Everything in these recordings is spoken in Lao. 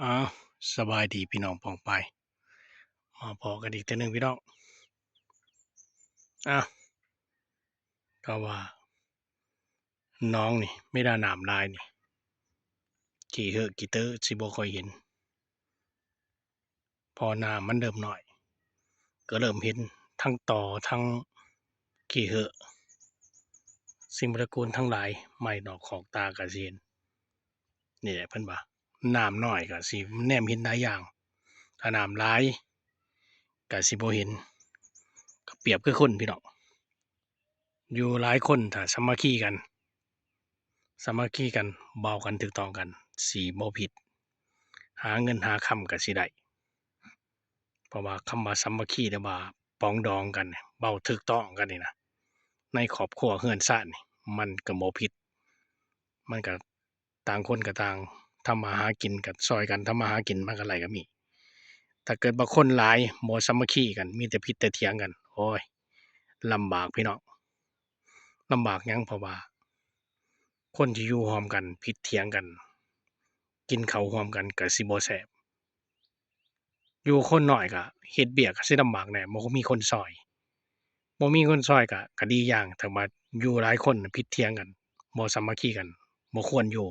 ອ້າວ ສະບາຍດີພີ່ນ້ອງປ້ອງປາຍ ມາພໍ້ກັນອີກເທື່ອໜຶ່ງພີ່ນ້ອງ. ອ້າວ ກໍວ່າໜອງນີ້ ເວລານ້ຳຫຼາຍນີ້ ຂີ້ເຫີຂີ້ເຕີຊິບໍ່ຄ່ອຍເຫັນ ເພາະນ້ຳມັນເລີ່ມນ້ອຍ ກໍເລີ່ມເຫັນທັງຕໍ ທັງຂີ້ເຫີ ສິ່ງປະຕິກູນທັງຫຼາຍ ໄມ້ນອກຄອກຕາກໍຊິເຫັນ. ນີ້ແຫຼະເພິ່ນວ່າ ນ້ຳນ້ອຍກໍຊິແນມເຫັນຫຼາຍຢ່າງ ຖ້ານ້ຳຫຼາຍກໍຊິບໍ່ເຫັນ. ກໍປຽບຄືຄົນພີ່ນ້ອງ ຢູ່ຫຼາຍຄົນຖ້າສາມັກຄີກັນ ສາມັກຄີກັນ ເວົ້າກັນຖືກຕ້ອງກັນ ຊິບໍ່ຜິດ ຫາເງິນຫາຄຳກໍຊິໄດ້. ເພາະວ່າຄຳວ່າສາມັກຄີ ຫຼືວ່າປອງດອງກັນ ເວົ້າຖືກຕ້ອງກັນນີ້ນະ ໃນຄອບຄົວເຮືອນຊານນີ້ ມັນກໍບໍ່ຜິດ ມັນກໍຕ່າງຄົນກໍຕ່າງທຳມາຫາກິນ ກໍຊ່ອຍກັນທຳມາຫາກິນ ມັນກໍໄດ້ກໍມີ. ຖ້າເກີດວ່າຄົນຫຼາຍບໍ່ສາມັກຄີກັນ ມີແຕ່ຜິດແຕ່ຖຽງກັນ ໂອ້ຍ ລຳບາກພີ່ນ້ອງ ລຳບາກຫຍັງ ເພາະວ່າຄົນທີ່ຢູ່ຮ່ວມກັນຜິດຖຽງກັນ ກິນເຂົ້າຮ່ວມກັນກໍຊິບໍ່ແຊບ. ຢູ່ຄົນນ້ອຍກໍເຮັດວຽກກໍຊິລຳບາກແດ່ ບໍ່ມີຄົນຊ່ອຍ ບໍ່ມີຄົນຊ່ອຍກໍ ກໍດີຢ່າງ ຖ້າວ່າຢູ່ຫຼາຍຄົນນະຜິດຖຽງກັນ ບໍ່ສາມັກຄີກັນ ບໍ່ຄວນຢູ່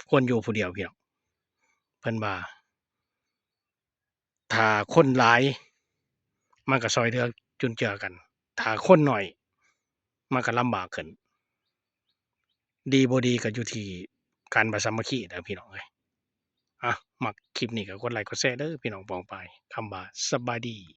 ຄວນຢູ່ຜູ້ດຽວພີ່ນ້ອງ. ເພິ່ນວ່າ ຖ້າຄົນຫຼາຍມັນກໍຊ່ອຍເຫຼືອຈຸນເຈືອກັນ ຖ້າຄົນໜ້ອຍມັນກໍລຳບາກຂຶ້ນ. ດີບໍ່ດີກໍຢູ່ທີ່ການບໍ່ສາມັກຄີເດີພີ່ນ້ອງເອີຍ. ອ່ະ ມັກຄລິບນີ້ກໍກົດໄລກົດແຊເດີພີ່ນ້ອງປ້ອງປາຍ. ຄຳວ່າສະບາຍດີ.